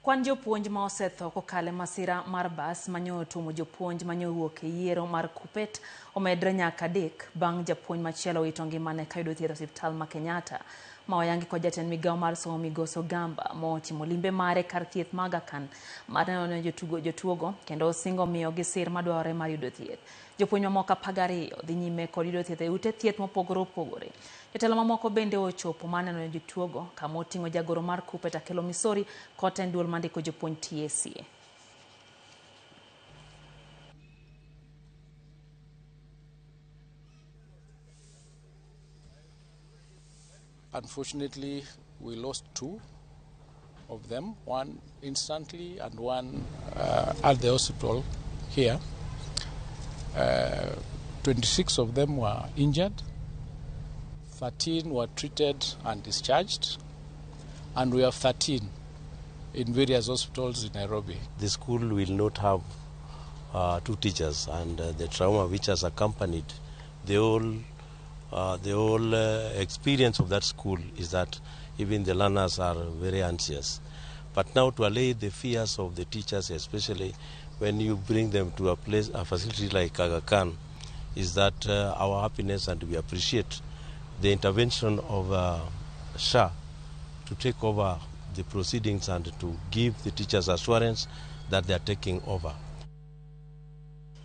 Kwan jopuonj ma osetho kokalo e masira mar bas manyo otuomo jopuonj manyo owuok e yiero mar Kuppet omedre nyaka 3 bang' japuonj machielo wito ngimane kayudo thieth e osiptal ma Kenyatta. Ma oyangi kod jatend migawo mar somo Migosi Ogamba motimo limbe mare kar thieth ma Aga Khan mar neno ne jotugo jotuogo kendo osingo miyogi sir madwarore mar yudo thieth. Jopuonj mamoko 12 dhi nyime kod yudo thieth e ute thieth mopogore opogore. Jotelo mamoko bende ochopo mar neno ne jotuogo kama oting'o jagoro mar Kuppet Akelo Misori kod tend duol mandiko jopuonj TSC. Unfortunately, we lost 2 of them, one instantly and one at the hospital here. 26 of them were injured, 13 were treated and discharged, and we have 13 in various hospitals in Nairobi. The school will not have 2 teachers, and the trauma which has accompanied the whole experience of that school is that even the learners are very anxious. But now to allay the fears of the teachers, especially when you bring them to a place, a facility like Aga Khan, is that our happiness, and we appreciate the intervention of SHA to take over the proceedings and to give the teachers assurance that they are taking over.